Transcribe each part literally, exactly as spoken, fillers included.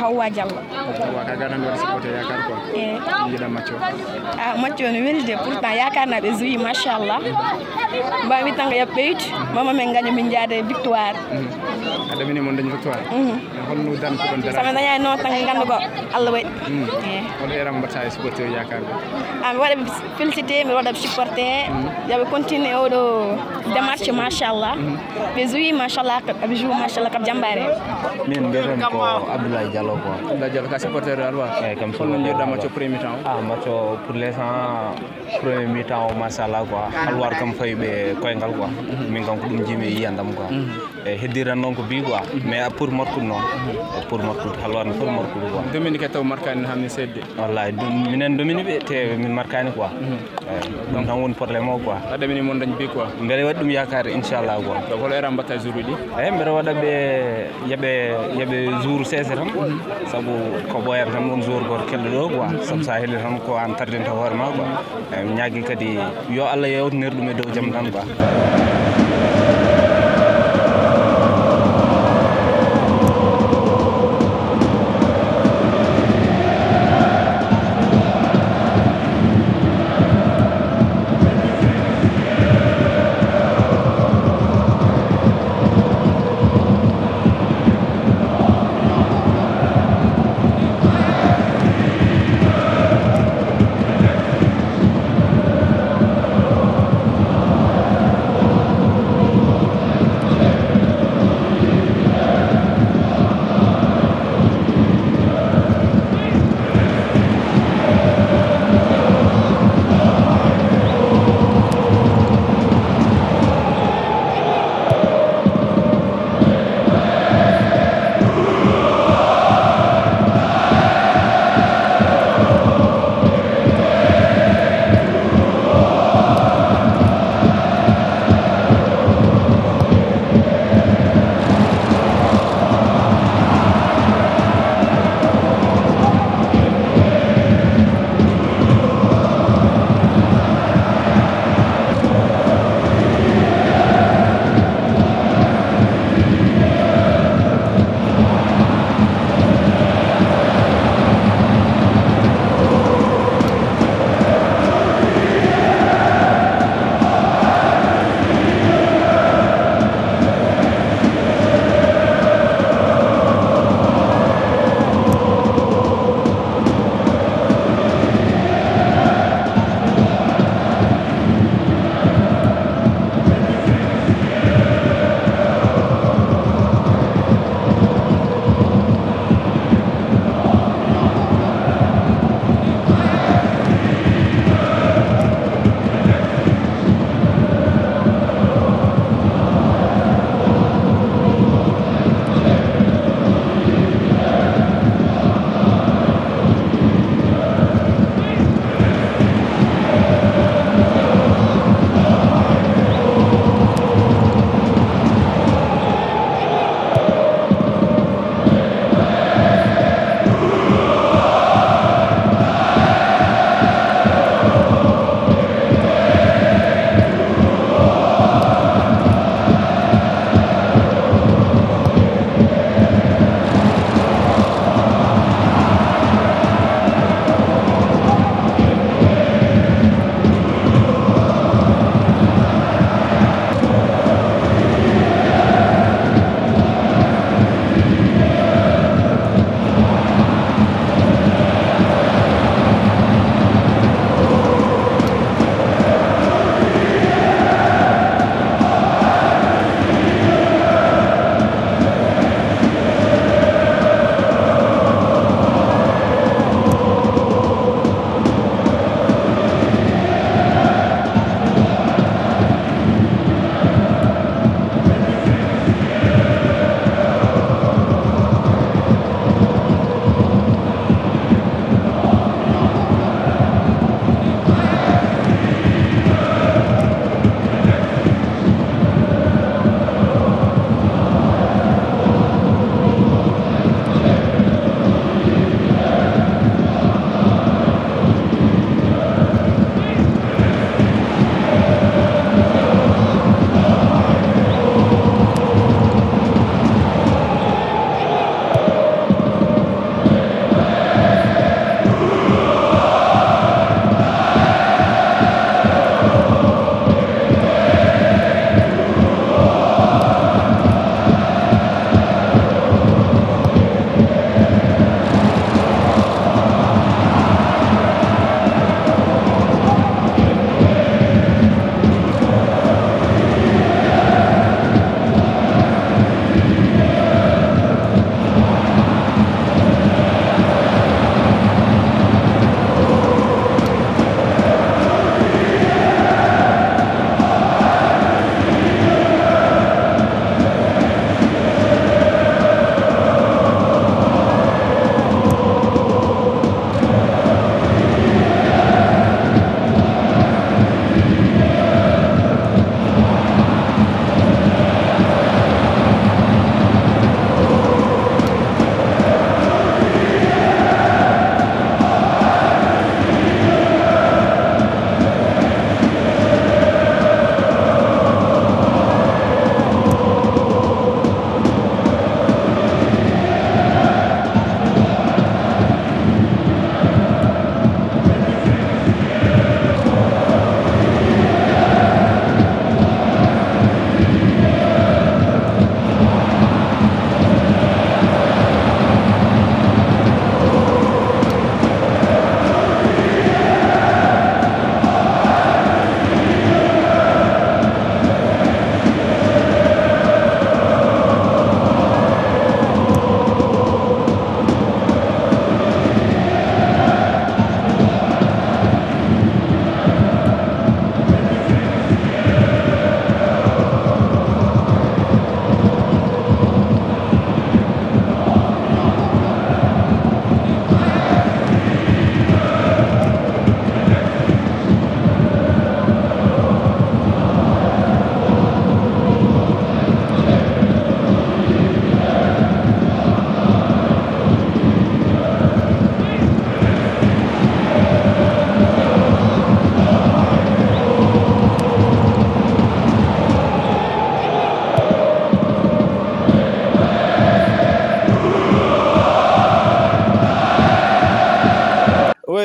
Awa Diallo. Awa, ka gaɗa hannde waɗi supporter Yaakaar quoi. Eh. Mbiɗa match o. Ah, match o no weli de, pourtant Yaakaar naa ɓe joué, machallah. Mbaɗa mi tan ko yo ɓeydu, mama min gaño, min njaada e victoire. Mhm. A ɗaminii mon dañi victoire? Mhm. Holno dan ko ɗon dara? Sama daña noon tan nganndu ko Allah waɗi. Mhm. Eh. Hol eram mbaɗata e supporter Yaakaar ɓe? Ah, mi waɗa ɓe félicité, mi waɗa ɓe supporté. Mhm. Yo ɓe continue oɗo démarche, machallah. Mhm. Ɓe joué, machallah, ɓe joué, machallah, kam jambaare. Min mbiyeten ko Abdoulaye Diallo quoi. Abdoulaye Diallo, ka supporter Alwar? Eeyi, kam. Holno supporter njiɗɗa Alwar. Match o premier temps o? Ah, match o premier mi-temps o, machallah quoi. Alwar kam fawi ɓe koyngal quoi. Mhm. Min kam ko ɗum njiimi e yiyandam quoi. Mhm. E heddiran noon ko bi quoi. Mhm. Mais pour markude noon. Mhm. Pour markude, Alwar no foti markude quoi. Dominique taw markani no hamni sedde. Wallahi, ɗum minen domini ɓe, te min markani quoi. Mhm. Eeyi, ɗum tan woni problème o quoi. A ɗaminii mon dañ bi quoi. Mbeɗa waɗi ɗum yaakaar, inchallah quoi. Donc, hol eram mbaɗata jour uji ɗi? Eeyi, mbeɗa waɗa ɓe, yo ɓe, yo ɓe jour sese tan. Mhm. Sabu ko ɓooyata tan won jour gooto kelɗo ɗo quoi. Mhm. Sabu so a heli tan ko aan tardinta hoore ma quoi. Eeyi, mi ñaagii kadi yo Allah yewtinir ɗum e dow jam tan quoi.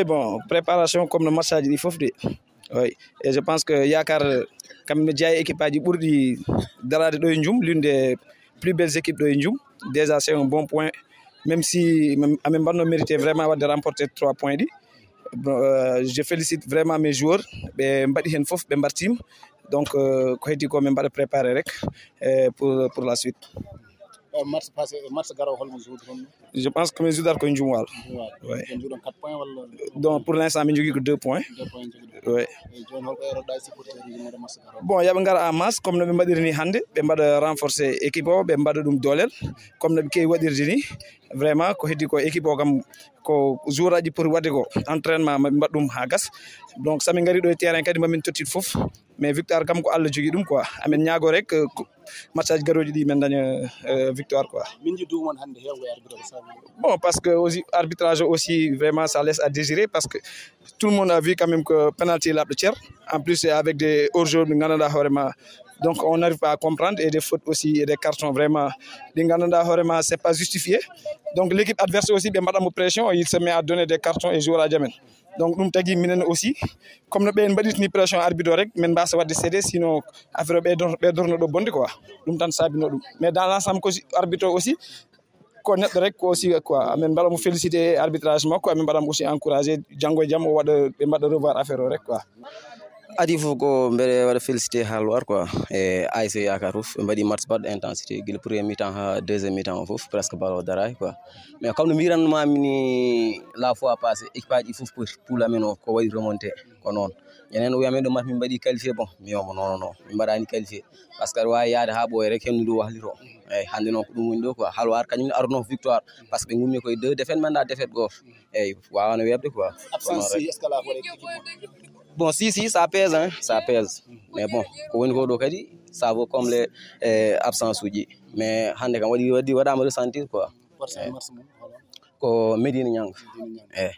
Bon, préparation comme no match aji ɗi fof de. Oui. Et je pense que yaakaar kam no jeyaa e équipe aji ɓurɗi daraade ɗo e Ndioum, l'une des plus belles équipes ɗo e Ndioum. Déjà, c'est un bon point. Même si amin mbaɗno mérité vraiment wadde remporter trois points ɗi. Bon, euh, je félicite vraiment mes joueurs. Ɓe mbaɗi heen fof, ɓe mbartiima. Donc, euh, ko heddi ko min mbaɗa préparé rek, euh, pour, pour la suite. E match passé, e match garo holmo joude toon? Je pense que min joudat ko Ndioum Walo. Waaw. Ouais. En joudan quatre points walla? Donc, pour l'instant, min jogii ko deux points. Deux points jogiɗon. Ouais. E jooni holko eroɗa e supporter uji moɗo match garo? Bon, yaɓe ngara en masse, comme no ɓe mbaɗiri ni hannde, ɓe mbaɗa renforcer équipe o, ɓe mbaɗa ɗum doolel, comme no ɓe kewi waɗirde ni. Vraiment, ko heddi ko équipe o kam, ko jour aji poti waɗde ko entraînement, ma ɓe mbaɗa ɗum ha gasa. Donc, so min ngari ɗo e terrain kadi, ma min tottit fof. Mais victoire kam ko Allah jogii ɗum quoi. Amin ñaago rek, euh, ko- match aji garooji ɗi min daña, euh, victoire quoi. Min ji duumon hannde heewɓe arbitre ko sabi. Bon, parce que aussi, arbitrage aussi, vraiment, ça laisse à désirer parce que tout le monde a vu quand même que penalty laaɓɗo cer. En plus, c'est avec des hors-jeu, ɓe ngannduɗaa hoore ma. Donc, on n'arrive pas à comprendre et des fautes aussi et des cartons vraiment. Ɓe ngannduɗaa hoore ma, c'est pas justifié. Donc, l'équipe adverse aussi, ɓe mbaɗa mo pression, il se met à donner des cartons et joueur aji amen. Donc, ɗum tagi minen aussi, comme no ɓen mbaɗirta ni pression arbitre o rek, min mbasa waɗde cédé, sinon affaire o ɓeydor-, ɓeydorno ɗo bonde quoi. Ɗum tan sabino ɗum. Mais dans l'ensemble, ko si arbitre o aussi, ko neɗɗo rek ko aussi quoi. Amin mbaɗa mo félicité arbitrage makko, amin mbaɗa mo aussi encouragé, janngo e jam o waɗa, ɓe mbaɗa revoir affaire o rek quoi. Adi fof ko mbeɗa waɗa félicité haalwar quoi, e A S C Yakar fof. Ɓe mbaɗi match baɗɗo intensité gila premier mi-temps ha deuxième mi-temps o fof, presque ballon daraaki quoi. Mais comme no mbiranmami ni la fois passé, équipe aji fof poti, poule amen o ko waɗi remonté, ko noon. Enen o wi amen ɗo match min mbaɗi qualifié, bon, mi wiyamo non non, min mbaɗani qualifié. Parce que aɗa wawi yaade ha ɓooya rek, hendu ndu wahlito. Eyyi, hande noon ko ɗum woni ɗo quoi. Haalwar kañum ne arno victoire, parce que ɓe gummi koye deux défaite, manda défaite goto. Eyyi, wawano weɓde quoi. Absence si est-ce que la hoore équipe? Bon, si si, ça pèse, hein, ça pèse. Mais bon, ko woni ko ɗo kadi, ça vaut comme les, eh, absence uji. Mais hande kam waɗi, waɗi, waɗama ressentir quoi. Forcément match mum, voilà. Ko Médina Niang. Dina ñam. Eh.